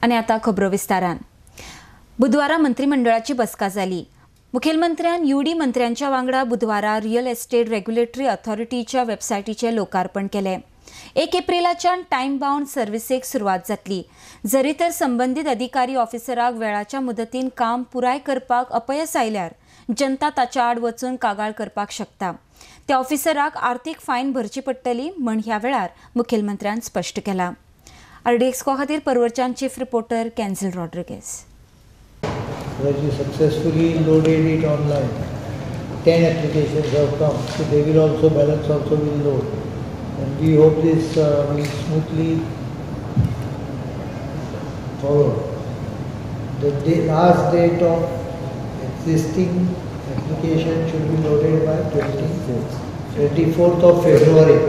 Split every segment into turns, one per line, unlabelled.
आनी आतां खबरो विस्तारान. बुधवारा मंत्रिमंडळाची बसका जाली. मुखेलमंत्र्यान युडी मंत्र्यांच्या वांगडा बुधवारा रियल एस्टेट रेग्युलेटरी ऑथॉरिटीच्या वेबसायटीचें लोकार्पण केलें. 1 एप्रिलाच्यान टायम बाउंड सर्विसेक सुरवात जातली. जरी तर संबंदीत अधिकारी ऑफिसराक वेळाच्या मुदतीन काम पुराय करपाक अपयस आयल्यार जनता ताच्या आड वचून कागाळ करपाक शकता. त्या ऑफिसराक आर्थीक फायन भरची पडटली म्हण ह्या वेळार मुखेलमंत्र्यान स्पश्ट केला. आरडीएक्सको खातीर परवरच्यान चीफ रिपोर्टर कॅन्झल Rodrigues.
You successfully loaded it online. 10 applications have come, so they will also balance also will load, and we hope this will smoothly follow. The last date of existing application should be loaded by 24th of February.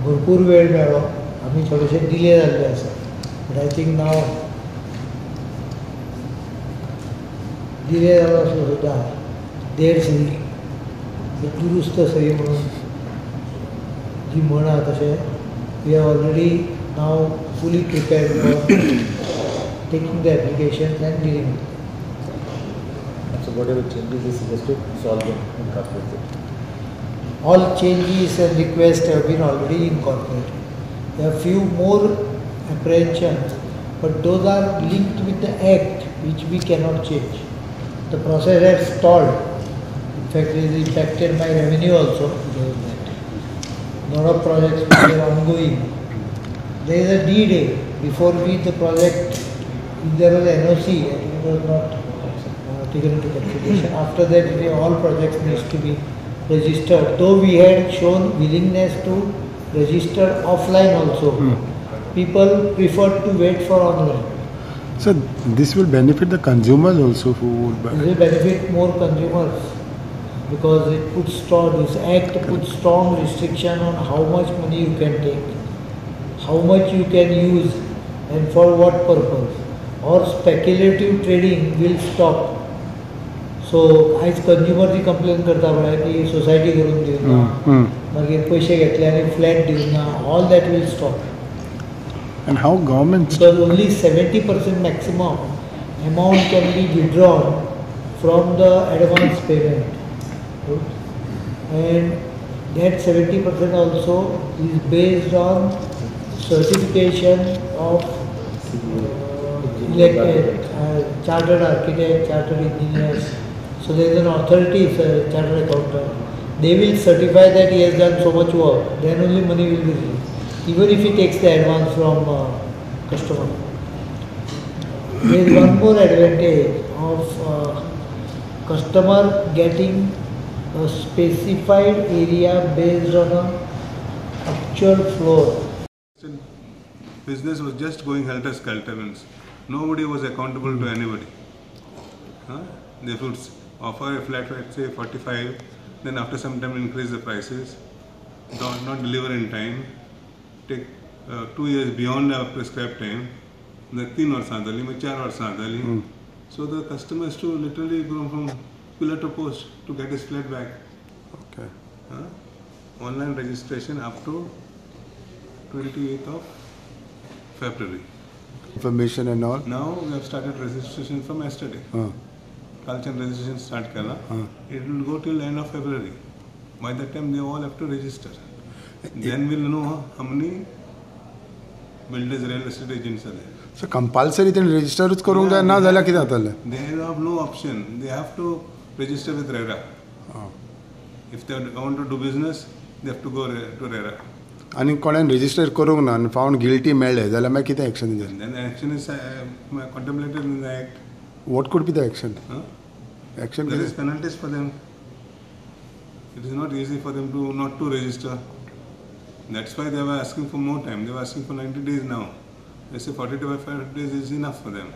भरपूर वेळ मेळ्ळो, आमी थोडेशे delay जाल्ले आसा, but I think now delay जालो आसलो सुद्दां देड सही दुरुस्त सही म्हणून जी म्हण आहा तशें we are already now fully prepared for taking the applications and dealing with.
So whatever changes is suggested, it's all been incorporated.
All changes and requests have been already incorporated. There are few more apprehensions, but those are linked with the act, which we cannot change. The process has stalled. In fact, it has impacted my revenue also because of that. A lot of projects which are ongoing. There is a D-Day before we the project, if there was NOC, and it was not taken into consideration. After that, all projects needs to be registered. Though we had shown willingness to register offline also, people preferred to wait for online.
So this will benefit the consumers also who would buy.
It will benefit more consumers because it puts strong, this act puts strong restriction on how much money you can take, how much you can use and for what purpose. Or speculative trading will stop. So आयज consumer जी complain करता पळय की society करून दिवना, मागीर पयशे घेतले आनी फ्लॅट दिवना, all that will stop.
And how government?
Because only 70% maximum amount can be withdrawn from the advance payment, and that 70% also is based on certification of elected chartered architect, chartered engineers. So there is an authority, chartered accountant. They will certify that he has done so much work. Then only money will be released, even if he takes the advance from customer. There is one more advantage of customer getting a specified area based on a actual floor.
Business was just going helter-skelter. Nobody was accountable to anybody. Huh? They would offer a flat rate, say 45, then after some time increase the prices, not deliver in time, take 2 years beyond the prescribed time, the 3 वर्सां जाली, मागीर 4 वर्सां जाली. So the customers to literally go from pillar to post to get his flat back.
Okay.
Huh? Online registration up to 28th of February.
Information and all.
Now we have started registration from yesterday. Culture registration start kela. It will go till end of February. By that time they all have to register. Then we'll know how many builders, real estate agents are there.
So compulsory then register करूंक जाय ना जाल्यार कितें जातलें?
They have no option. They have to register with RERA. If they want to do business, they have to go to RERA.
आनी कोणें register करूंक ना आनी फावंड गिल्टी मेळ्ळें जाल्यार मागीर कितें एक्शन जातलें?
Then action is contemplated in the act.
What could be the action?
Huh?
Action.
There is penalties for them. It is not easy for them to not to register. That's why they were asking for more time. They were asking for 90 days now. They say 45 days is enough for them.